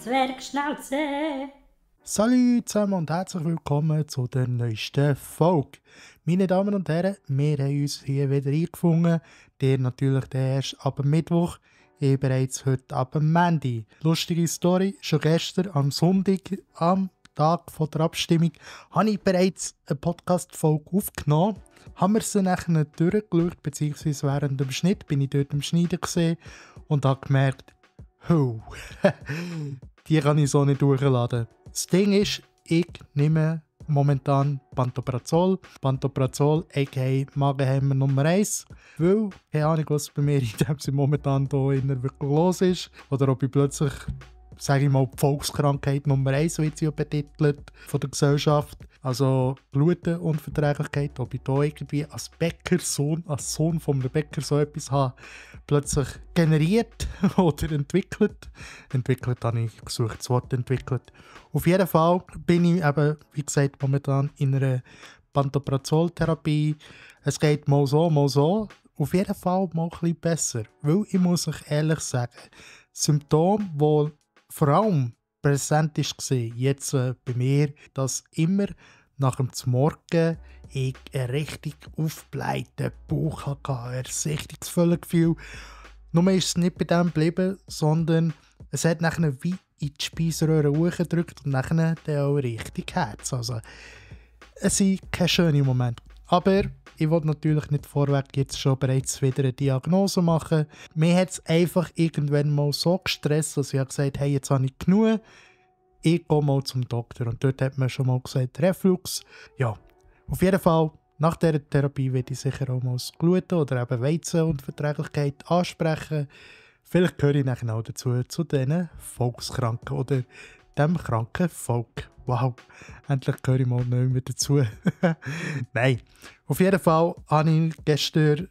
Zwergschnauze. Salut zusammen und herzlich willkommen zu der neuesten Folge. Meine Damen und Herren, wir haben uns hier wieder eingefunden. Der natürlich erst ab Mittwoch, ich bereits heute ab Montag. Lustige Story, schon gestern am Sonntag, am Tag vor der Abstimmung, habe ich bereits eine Podcast-Folge aufgenommen. Haben wir sie nachher durchgeschaut, beziehungsweise während dem Schnitt bin ich dort am Schneiden gesehen und habe gemerkt, oh, die kann ich so nicht durchladen. Das Ding ist, ich nehme momentan Pantoprazol. Pantoprazol, a.k.a. Magenhemmer Nummer 1. Weil, keine Ahnung, was bei mir in dem Sinne momentan hier wirklich los ist. Oder ob ich plötzlich, sage ich mal, die Volkskrankheit Nummer 1 wird sie ja betitelt von der Gesellschaft. Also Glutenunverträglichkeit, ob ich da irgendwie als Bäckersohn, als Sohn von einem Bäcker so etwas habe, plötzlich generiert oder entwickelt. Entwickelt habe ich gesucht, das Wort entwickelt. Auf jeden Fall bin ich eben, wie gesagt, momentan in einer Pantoprazol-Therapie. Es geht mal so, mal so. Auf jeden Fall mal ein bisschen besser. Weil ich muss euch ehrlich sagen, Symptome, die vor allem präsent war, jetzt bei mir, dass immer nach dem Morgen ich einen richtig aufgeblähten Bauch hatte, ein richtiges Völlegefühl. Nur ist es nicht bei dem geblieben, sondern es hat nachher wie in die Speiseröhre hochgedrückt und nachher dann auch richtig Herz. Also, es sind keine schönen Momente. Aber ich will natürlich nicht vorweg jetzt schon bereits wieder eine Diagnose machen. Mir hat es einfach irgendwann mal so gestresst, dass ich gesagt habe, hey, jetzt habe ich genug. Ich gehe mal zum Doktor. Und dort hat man schon mal gesagt, Reflux. Ja, auf jeden Fall, nach dieser Therapie werde ich sicher auch mal das Gluten oder eben Weizenunverträglichkeit ansprechen. Vielleicht gehöre ich nachher auch dazu, zu diesen Volkskranken oder dem kranken Volk. Wow, endlich gehöre ich mal nicht mehr dazu. Nein, auf jeden Fall habe ich gestern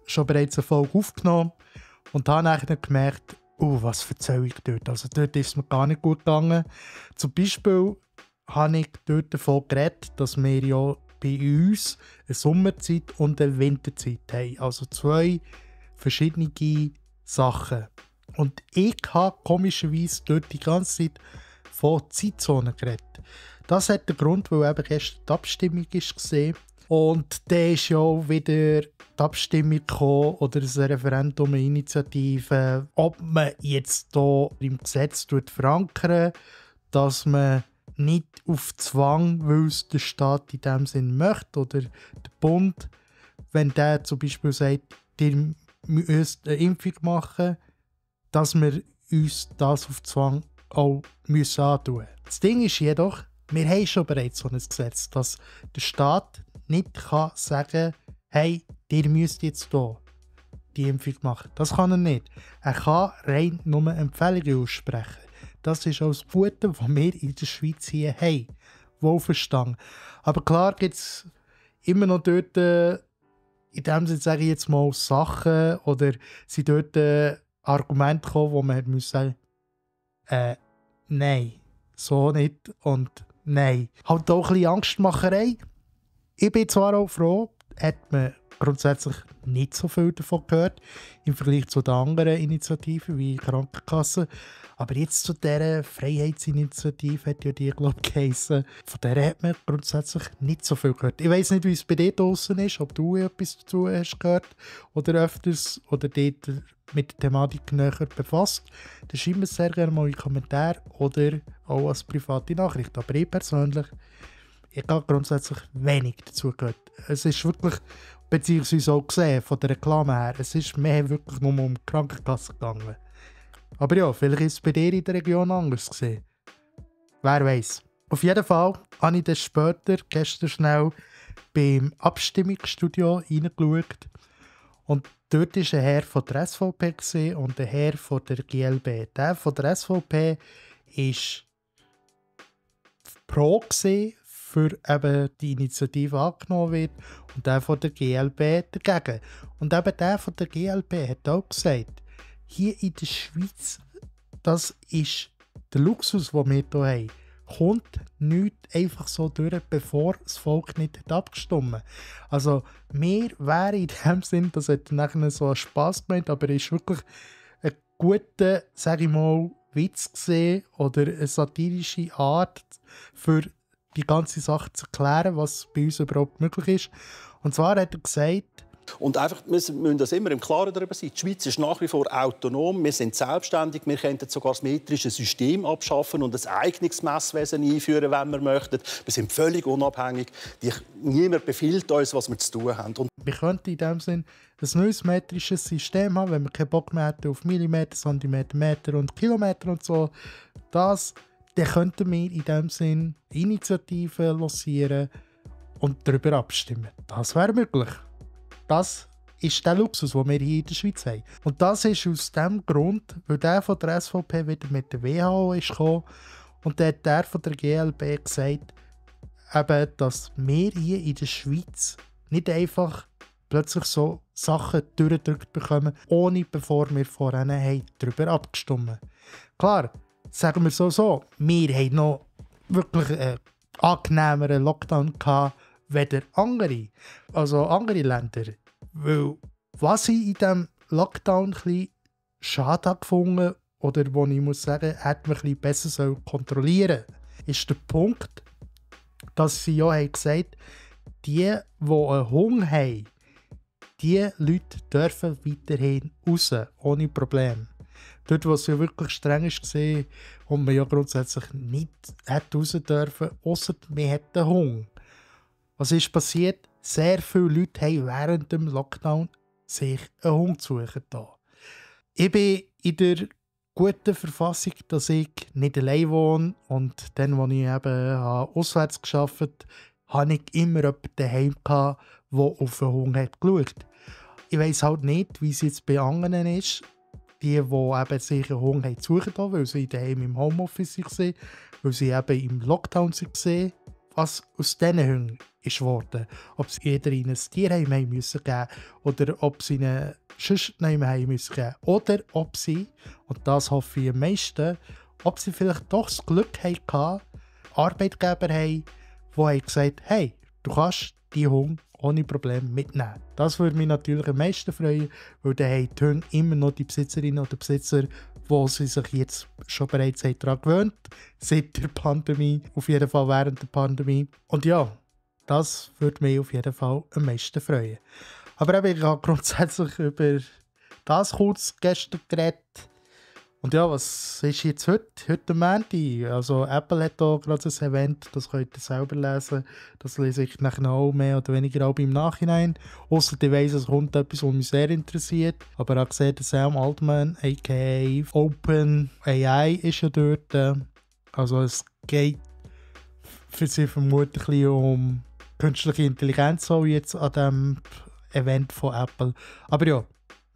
schon bereits eine Folge aufgenommen und habe nachher gemerkt, was erzähle ich dort? Also dort ist es mir gar nicht gut gegangen. Zum Beispiel habe ich dort davon geredet, dass wir ja bei uns eine Sommerzeit und eine Winterzeit haben. Also zwei verschiedene Sachen. Und ich habe komischerweise dort die ganze Zeit von Zeitzonen geredet. Das hat den Grund, weil eben gestern die Abstimmung war. Und dann ist ja auch wieder die Abstimmung gekommen, oder ein Referendum, eine Initiative, ob man jetzt hier im Gesetz verankert, dass man nicht auf Zwang, weil es der Staat in dem Sinn möchte, oder der Bund, wenn der zum Beispiel sagt, ihr müsst eine Impfung machen, dass wir uns das auf Zwang auch müssen antun. Das Ding ist jedoch, wir haben schon bereits so ein Gesetz, dass der Staat nicht kann sagen, hey, ihr müsst jetzt hier die Impfung machen. Das kann er nicht. Er kann rein nur Empfehlungen aussprechen. Das ist auch das Gute, was wir in der Schweiz hier haben. Wohlverstanden. Aber klar gibt es immer noch dort, in dem Sinne sage ich jetzt mal, Sachen oder sind dort Argumente gekommen, wo man muss sagen, nein, so nicht und nein. Halt auch ein bisschen Angstmacherei. Ich bin zwar auch froh, hat man grundsätzlich nicht so viel davon gehört, im Vergleich zu den anderen Initiativen wie Krankenkassen. Aber jetzt zu dieser Freiheitsinitiative hat ja die, glaube ich, geheissen. Von der hat man grundsätzlich nicht so viel gehört. Ich weiss nicht, wie es bei dir draussen ist, ob du etwas dazu hast gehört oder öfters oder dort mit der Thematik näher befasst. Dann schreib mir sehr gerne mal in die Kommentare oder auch als private Nachricht. Aber ich persönlich, ich habe grundsätzlich wenig dazu gehört. Es ist wirklich, beziehungsweise auch gesehen, von der Reklame her, es ist mehr wirklich nur um die Krankenkasse gegangen. Aber ja, vielleicht ist es bei dir in der Region anders gesehen. Wer weiß. Auf jeden Fall habe ich dann später, gestern schnell, beim Abstimmungsstudio reingeschaut. Und dort war ein Herr von der SVP und ein Herr von der GLB. Der von der SVP war pro für eben die Initiative angenommen wird und der von der GLB dagegen. Und eben der von der GLB hat auch gesagt, hier in der Schweiz, das ist der Luxus, den wir hier haben, kommt nichts einfach so durch, bevor das Volk nicht hat abgestimmt. Also wir wären in dem Sinn, das hat nachher so einen Spass gemeint, aber es ist wirklich ein guter, sage ich mal, Witz gesehen oder eine satirische Art, für die ganze Sache zu erklären, was bei uns überhaupt möglich ist. Und zwar hat er gesagt, und einfach, wir müssen das immer im Klaren darüber sein. Die Schweiz ist nach wie vor autonom, wir sind selbstständig, wir können sogar das metrische System abschaffen und ein eigenes Messwesen einführen, wenn wir möchten. Wir sind völlig unabhängig. Niemand befiehlt uns, was wir zu tun haben. Und wir könnten in dem Sinn ein neues metrisches System haben, wenn wir keinen Bock mehr hätten auf Millimeter, Zentimeter, Meter und Kilometer und so. Dann könnten wir in dem Sinn Initiativen lancieren und darüber abstimmen. Das wäre möglich. Das ist der Luxus, den wir hier in der Schweiz haben. Und das ist aus dem Grund, weil der von der SVP wieder mit der WHO ist gekommen und dann hat der von der GLB gesagt, eben, dass wir hier in der Schweiz nicht einfach plötzlich so Sachen durchgedrückt bekommen, ohne bevor wir vorher darüber abgestimmt haben. Klar, sagen wir so, wir haben noch wirklich einen angenehmeren Lockdown gehabt, weder andere Länder. Weil was ich in diesem Lockdown ein bisschen schade gefunden oder wo ich muss sagen, hätte man ein bisschen besser kontrollieren sollen, ist der Punkt, dass sie ja gesagt haben, die einen Hunger haben, die Leute dürfen weiterhin raus, ohne Probleme. Dort, wo es ja wirklich streng war und man ja grundsätzlich nicht raus dürfen, ausser man hat den Hunger. Was ist passiert? Sehr viele Leute haben während dem Lockdown sich einen Hund suchen. Ich bin in der guten Verfassung, dass ich nicht allein wohne. Und dann, als ich eben auswärts gearbeitet habe, hatte ich immer jemanden daheim, der auf den Hund geschaut hat. Ich weiss halt nicht, wie es jetzt bei anderen ist. Die eben sich einen Hund suchen, weil sie daheim im Homeoffice waren, weil sie eben im Lockdown waren. Was aus diesen Hunden ist geworden. Ob sie jeder in ein Tierheim geben müssen oder ob sie ihnen sonst nicht mehr geben müssen. Oder ob sie, und das hoffe ich am meisten, ob sie vielleicht doch das Glück hatten, Arbeitgeber haben, die gesagt haben, hey, du kannst die Hunde ohne Probleme mitnehmen. Das würde mich natürlich am meisten freuen, weil dann haben die Hunde immer noch die Besitzerinnen oder Besitzer, wo sie sich jetzt schon bereits daran gewöhnt, seit der Pandemie, auf jeden Fall während der Pandemie. Und ja, das würde mich auf jeden Fall am meisten freuen. Aber eben, ich habe grundsätzlich über das kurz gestern geredet. Und ja, was ist jetzt heute? Heute am Montag. Also Apple hat hier gerade ein Event, das könnt ihr selber lesen. Das lese ich nachher auch mehr oder weniger auch im Nachhinein. Ausser ich weiss, es kommt etwas, was mich sehr interessiert. Aber auch gesehen, der Sam Altman, a.k.a. OpenAI, ist ja dort. Also es geht für sie vermutlich ein bisschen um künstliche Intelligenz auch jetzt an diesem Event von Apple. Aber ja,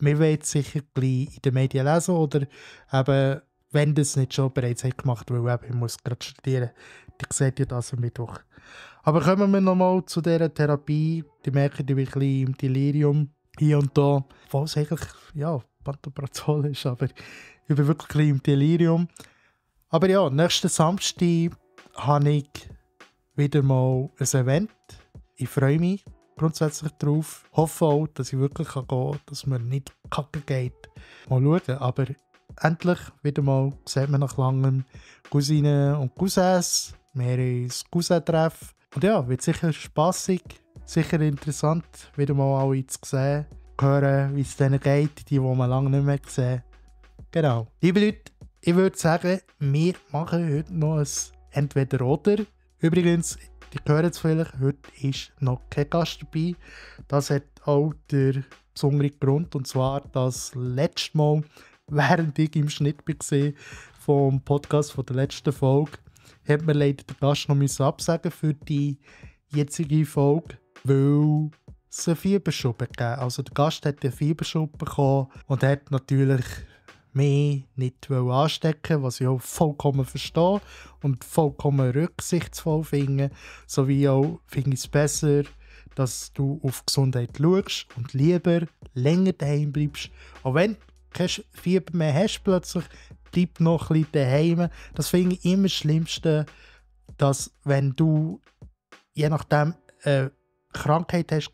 wir werden es sicher gleich in den Medien lesen oder eben, wenn das nicht schon bereits gemacht hat, weil eben, ich muss gerade studieren. Ich sehe ja das am Mittwoch. Aber kommen wir nochmal zu dieser Therapie. Die merken, ich bin ein bisschen im Delirium hier und da. Obwohl es eigentlich, ja, Pantoprazol ist, aber ich bin wirklich ein bisschen im Delirium. Aber ja, nächsten Samstag habe ich wieder mal ein Event. Ich freue mich grundsätzlich drauf. Hoffe auch, dass ich wirklich gehen kann, dass mir nicht kacke geht. Mal schauen, aber endlich wieder mal sieht man nach langem Cousinen und Cousins. Wir haben ein Cousin-Treff. Und ja, wird sicher spassig, sicher interessant, wieder mal alle zu sehen, hören, wie es denen geht, die man lange nicht mehr gesehen. Genau. Liebe Leute, ich würde sagen, wir machen heute noch ein Entweder-Oder. Übrigens, ihr hört es vielleicht, heute ist noch kein Gast dabei. Das hat auch der besondere Grund, und zwar das letzte Mal, während ich im Schnitt war vom Podcast von der letzten Folge, hat mir leider der Gast noch absagen für die jetzige Folge, weil es einen Fieberschub gegeben. Also der Gast hat einen Fieberschub bekommen und hat natürlich mich nicht anstecken, was ich auch vollkommen verstehe und vollkommen rücksichtsvoll finde. Sowie auch finde ich es besser, dass du auf Gesundheit schaust und lieber länger daheim bleibst. Auch wenn du kein Fieber mehr hast plötzlich, bleib noch ein bisschen daheim. Das finde ich immer das Schlimmste, dass wenn du je nachdem eine Krankheit hast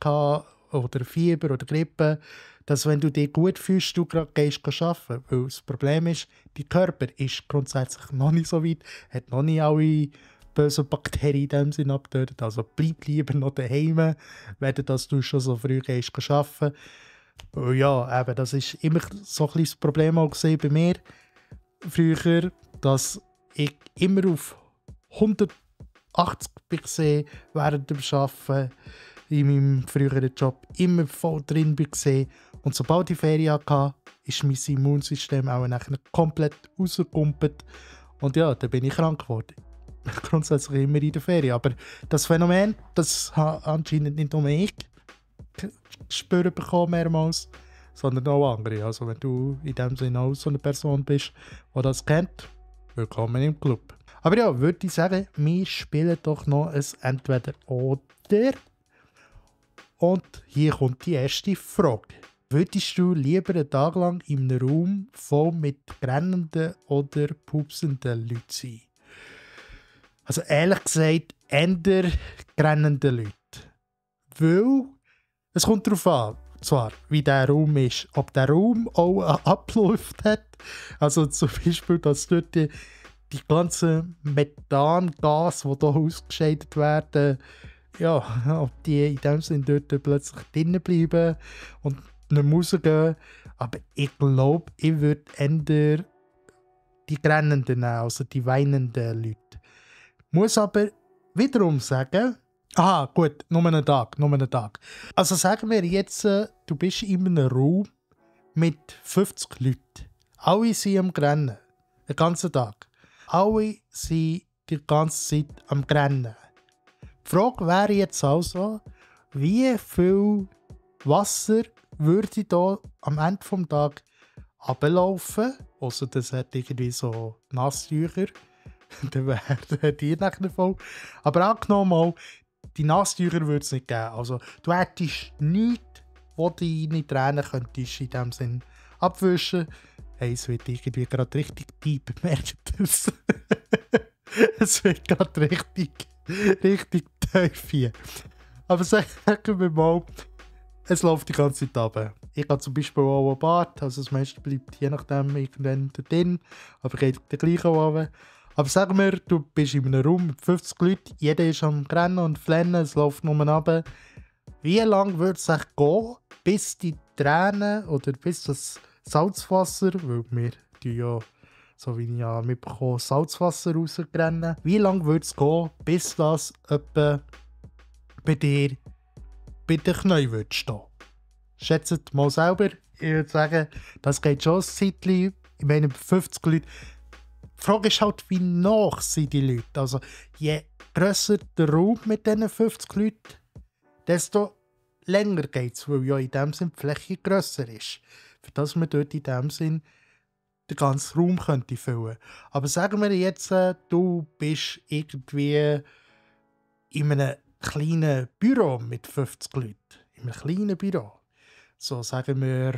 oder Fieber oder Grippe, dass wenn du dich gut fühlst, du gerade gehst arbeiten. Weil das Problem ist, dein Körper ist grundsätzlich noch nicht so weit, hat noch nicht alle bösen Bakterien in dem Sinne abgetötet. Also bleib lieber noch daheim, wenn dass du schon so früh gehst arbeiten. Ja, eben, das ist immer so ein bisschen das Problem auch gesehen bei mir früher, dass ich immer auf 180 bin gesehen während dem Arbeiten in meinem früheren Job, immer voll drin bin gesehen. Und sobald ich Ferien hatte, ist mein Immunsystem auch nachher komplett rausgekumpelt. Und ja, dann bin ich krank geworden. Grundsätzlich immer in der Ferien. Aber das Phänomen, das habe anscheinend nicht nur ich spüren bekommen mehrmals, sondern auch andere. Also wenn du in dem Sinne auch so eine Person bist, die das kennt, willkommen im Club. Aber ja, würde ich sagen, wir spielen doch noch ein Entweder-Oder. Und hier kommt die erste Frage. Würdest du lieber einen Tag lang in einem Raum voll mit grennenden oder pupsenden Leuten sein? Also ehrlich gesagt, eher grennende Leute. Weil es kommt darauf an, zwar wie der Raum ist, ob der Raum auch einen Ablauf hat. Also zum Beispiel, dass dort die ganzen Methangase, die hier ausgescheidet werden, ja, ob die in dem Sinne dort plötzlich drinnen bleiben und nicht mehr rausgehen. Aber ich glaube, ich würde eher die Grennenden nehmen, also die weinenden Leute. Muss aber wiederum sagen, aha, gut, nur einen Tag. Also sagen wir jetzt, du bist in einem Raum mit 50 Leuten. Alle sind am Rennen, den ganzen Tag. Alle sind die ganze Zeit am Rennen. Die Frage wäre jetzt also, wie viel Wasser würde da am Ende des Tages ablaufen? Also das hat irgendwie so Nasstücher. Dann wäre die nachher voll. Aber angenommen mal, die Nasstücher würde es nicht geben. Also du hättest nichts, wo du deine Tränen könntest in dem Sinn abwischen. Hey, es wird irgendwie gerade richtig deep, merkt es. Es wird gerade richtig tief hier. Aber sagen wir mal, es läuft die ganze Zeit runter. Ich habe zum Beispiel auch ein Bad, also das meiste bleibt je nachdem irgendwann drin, aber geht der gleiche runter. Aber sagen wir, du bist in einem Raum mit 50 Leuten, jeder ist am Rennen und Flennen, es läuft nur runter. Wie lange würde es gehen, bis die Tränen oder bis das Salzwasser, weil wir ja, so wie ich ja mitbekomme, Salzwasser rausrennen, wie lange würde es gehen, bis das etwa bei dir bei den Knien würde stehen? Schätzt mal selber. Ich würde sagen, das geht schon ein Zeitchen. Ich meine, 50 Leute. Die Frage ist halt, wie nach sind die Leute. Also, je grösser der Raum mit diesen 50 Leuten, desto länger geht es, weil ja in dem Sinn die Fläche grösser ist. Für das man dort in dem Sinn den ganzen Raum könnte füllen. Aber sagen wir jetzt, du bist irgendwie in einem kleinen Büro mit 50 Leuten. In einem kleinen Büro. So sagen wir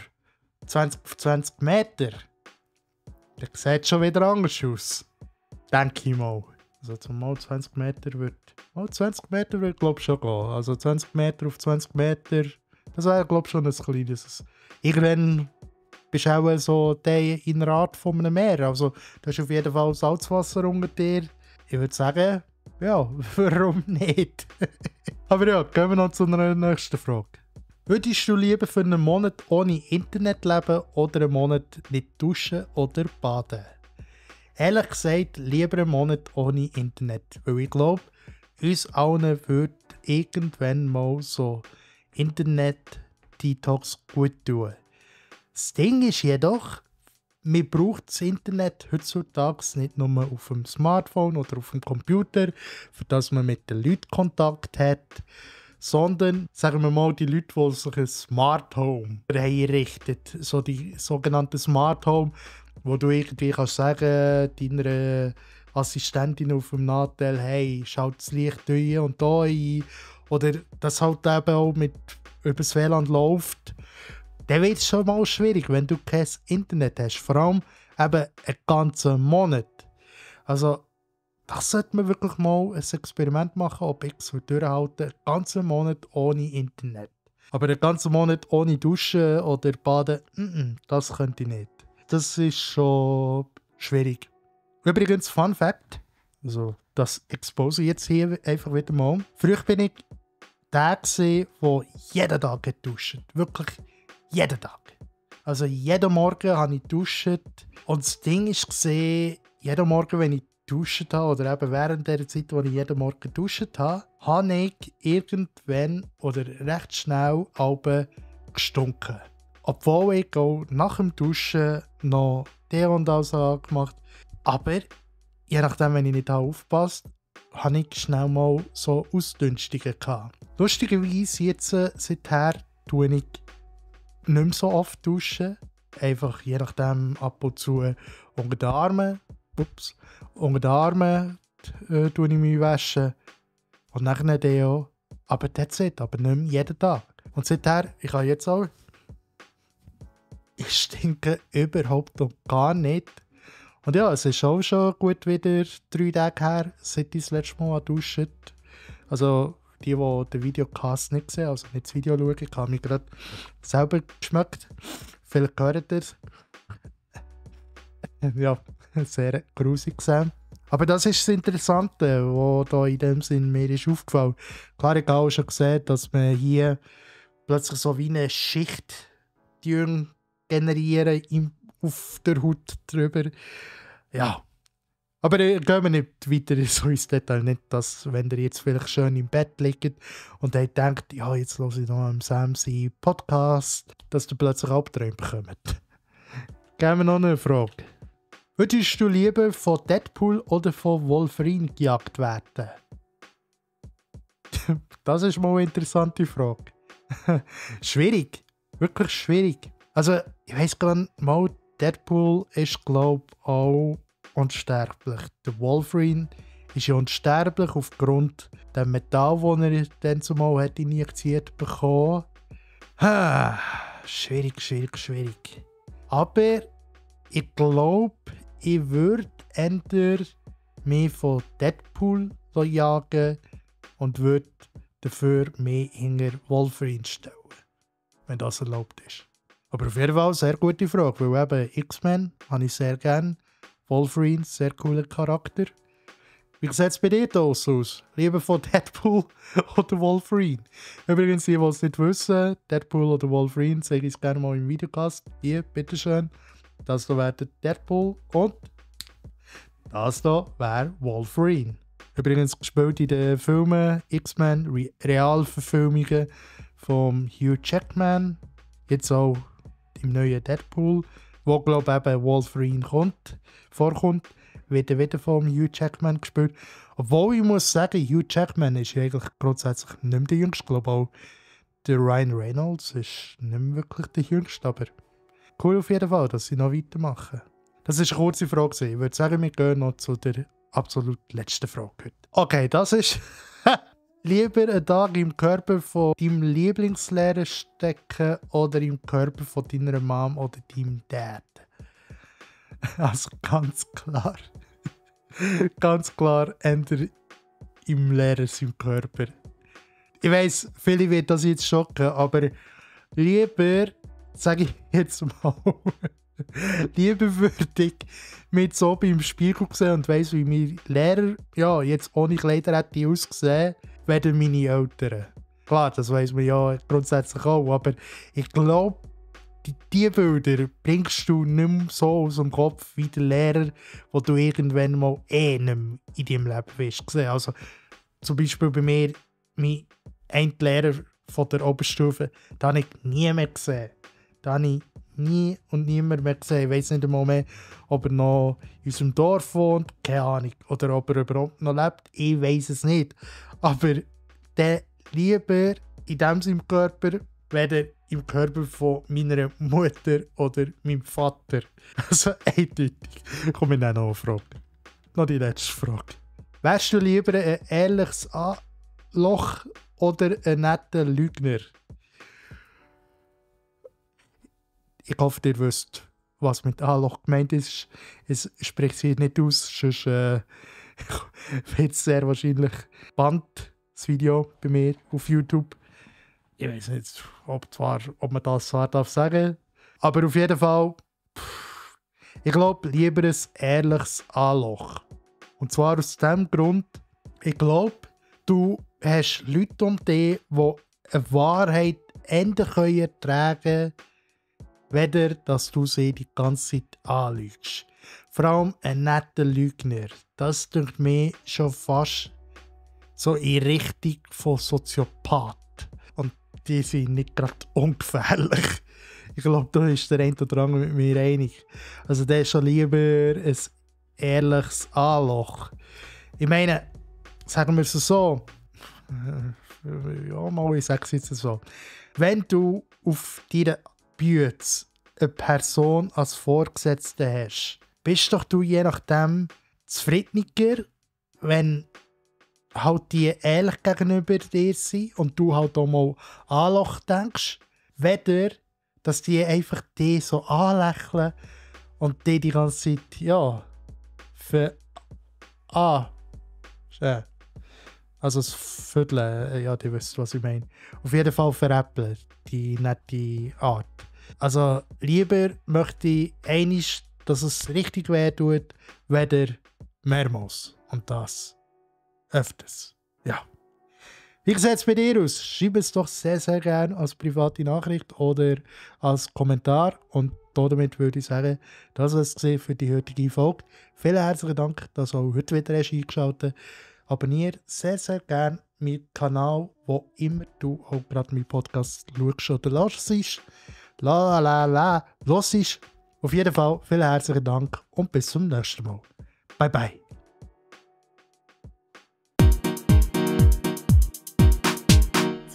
20 auf 20 Meter. Das sieht schon wieder anders aus. Denke ich mal. Also zumal 20 Meter wird glaube ich schon gehen. Also 20 Meter auf 20 Meter, das wäre glaube ich schon ein kleines. Irgendwann bist du auch so der in einer Art von einem Meer. Also du hast auf jeden Fall Salzwasser unter dir. Ich würde sagen, ja, warum nicht? Aber ja, gehen wir noch zu einer nächsten Frage. Würdest du lieber für einen Monat ohne Internet leben oder einen Monat nicht duschen oder baden? Ehrlich gesagt, lieber einen Monat ohne Internet. Weil ich glaube, uns allen würde irgendwann mal so Internet-Detox gut tun. Das Ding ist jedoch, man braucht das Internet heutzutage nicht nur auf dem Smartphone oder auf dem Computer, für das man mit den Leuten Kontakt hat, sondern, sagen wir mal, die Leute, die sich ein Smart Home einrichten, so die sogenannten Smart Home, wo du irgendwie kannst sagen, deiner Assistentin auf dem Nachteil, hey, schalt das Licht hier und da ein, oder das halt eben auch mit übers WLAN läuft, dann wird es schon mal schwierig, wenn du kein Internet hast. Vor allem eben einen ganzen Monat. Also, das sollte man wirklich mal ein Experiment machen, ob ich es durchhalten, einen ganzen Monat ohne Internet. Aber den ganzen Monat ohne Duschen oder Baden, das könnte ich nicht. Das ist schon schwierig. Übrigens, Fun Fact, also das expose ich jetzt hier einfach wieder mal. Früher bin ich der gewesen, der jeden Tag geduscht. Wirklich jeden Tag. Also jeden Morgen habe ich geduscht. Und das Ding war, jeden Morgen, wenn ich geduscht habe, oder eben während der Zeit, wo ich jeden Morgen geduscht habe, habe ich irgendwann oder recht schnell gestunken. Obwohl ich auch nach dem Duschen noch Deo und alles gemacht habe. Aber je nachdem, wenn ich nicht aufgepasst habe, ich schnell mal so Ausdünstungen gehabt. Lustigerweise jetzt seither tue ich nicht mehr so oft duschen. Einfach je nachdem ab und zu unter den Armen. Unter den Armen tue ich mich waschen. Und nachher Deo. Aber that's it, aber nicht mehr jeden Tag. Und seither, ich habe jetzt auch... Ich stinke überhaupt noch gar nicht. Und ja, es ist auch schon gut wieder 3 Tage her, seit ich das letzte Mal dusche. Also die den Videocast nicht sehen, also nicht das Video schauen, ich habe mich gerade selber geschmeckt. Vielleicht hört ihr es. Ja, sehr grusig gesehen. Aber das ist das Interessante, was da in dem Sinn mir ist aufgefallen. Klar, ich habe auch schon gesehen, dass man hier plötzlich so wie eine Schicht generieren auf der Haut drüber. Ja. Aber gehen wir nicht weiter so ins Detail. Nicht, dass, wenn ihr jetzt vielleicht schön im Bett liegt und ihr denkt, ja, jetzt höre ich noch am Sam seinen Podcast, dass ihr plötzlich Albträume bekommt. Geben wir noch eine Frage. Würdest du lieber von Deadpool oder von Wolverine gejagt werden? Das ist mal eine interessante Frage. Schwierig. Wirklich schwierig. Also, ich weiss gar nicht mal, Deadpool ist, glaube ich, auch unsterblich. Der Wolverine ist ja unsterblich aufgrund des Metall, das er dann zumal hat injiziert bekommen. Schwierig. Aber ich glaube, ich würde eher mehr von Deadpool jagen und würde dafür mehr hinter Wolverine stellen. Wenn das erlaubt ist. Aber auf jeden Fall eine sehr gute Frage, weil eben X-Men habe ich sehr gerne. Wolverine, sehr cooler Charakter. Wie sieht es bei dir aus? Lieber von Deadpool oder Wolverine? Übrigens, die es nicht wissen, Deadpool oder Wolverine, sage ich es gerne mal im Videocast. Hier, bitteschön. Das hier wäre Deadpool und das hier wäre Wolverine. Übrigens gespielt in den Filmen X-Men, Realverfilmungen von Hugh Jackman. Jetzt auch im neuen Deadpool, wo glaube ich eben Wolverine vorkommt, wird wieder von Hugh Jackman gespielt. Obwohl ich muss sagen, Hugh Jackman ist eigentlich grundsätzlich nicht mehr der Jüngste. Ich glaube auch der Ryan Reynolds ist nicht mehr wirklich der Jüngste, aber cool auf jeden Fall, dass sie noch weitermachen. Das ist eine kurze Frage. Ich würde sagen, wir gehen noch zu der absolut letzten Frage heute. Okay, das ist... Lieber einen Tag im Körper von deinem Lieblingslehrer stecken oder im Körper von deiner Mom oder deinem Dad? Also ganz klar. Ganz klar, entweder im Lehrer seinem Körper. Ich weiss, viele wird das jetzt schocken, aber lieber, sage ich jetzt mal, lieber würde ich mich so beim Spiegel sehen und weiss, wie mein Lehrer, ja, jetzt ohne Kleider hätte ausgesehen, werden meine Eltern. Klar, das weiss man ja grundsätzlich auch, aber ich glaube, die Bilder bringst du nicht mehr so aus dem Kopf wie der Lehrer, wo du irgendwann mal nicht mehr in deinem Leben wirst sehen. Also zum Beispiel bei mir, mein Lehrer von der Oberstufe, den habe ich nie mehr gesehen. Den habe ich nie und niemand mehr gesehen. Ich weiss nicht einmal mehr, ob er noch in unserem Dorf wohnt, keine Ahnung. Oder ob er überhaupt noch lebt, ich weiss es nicht. Aber der lieber in diesem Körper, weder im Körper von meiner Mutter oder meinem Vater. Also eindeutig. Komm, wir noch eine Frage. Noch die letzte Frage. Wärst du lieber ein ehrliches Loch oder ein netter Lügner? Ich hoffe, ihr wisst, was mit A-Loch gemeint ist. Es spricht sich nicht aus, sonst wird es sehr wahrscheinlich Band, das Video bei mir auf YouTube. Ich weiß nicht, ob man das zwar darf sagen. Aber auf jeden Fall, ich glaube, lieber ein ehrliches Anloch. Und zwar aus dem Grund, ich glaube, du hast Leute um dich, die eine Wahrheit eher ertragen können, weder dass du sie die ganze Zeit anlügst. Vor allem ein netter Lügner. Das denkt mir schon fast so in Richtung von Soziopath. Und die sind nicht gerade ungefährlich. Ich glaube, da ist der eine oder andere mit mir einig. Also der ist schon lieber ein ehrliches Anloch. Ich meine, sagen wir es so. Ja, mal, ich sage es jetzt so. Wenn du auf deiner Bühne eine Person als Vorgesetzte hast, bist doch du je nachdem zufriedeniger, wenn halt die ehrlich gegenüber dir sind und du halt auch mal Anloch denkst, weder dass die einfach die so anlächeln und die ganze Zeit, ja, also das Vierteln, ja, die wisst, was ich meine. Auf jeden Fall veräppeln, die nette Art. Also lieber möchte ich einmal, dass es richtig weh tut, weder mehrmals. Und das öfters. Ja. Wie sieht es bei dir aus? Schreib es doch sehr, sehr gerne als private Nachricht oder als Kommentar. Und damit würde ich sagen, das war es für die heutige Folge. Vielen herzlichen Dank, dass du auch heute wieder eingeschaltet hast. Abonniere sehr, sehr gerne meinen Kanal, wo immer du auch gerade meinen Podcast schaust oder hörst. Hörst. Auf jeden Fall vielen herzlichen Dank und bis zum nächsten Mal. Bye, bye.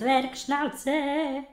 Zwergschnauze.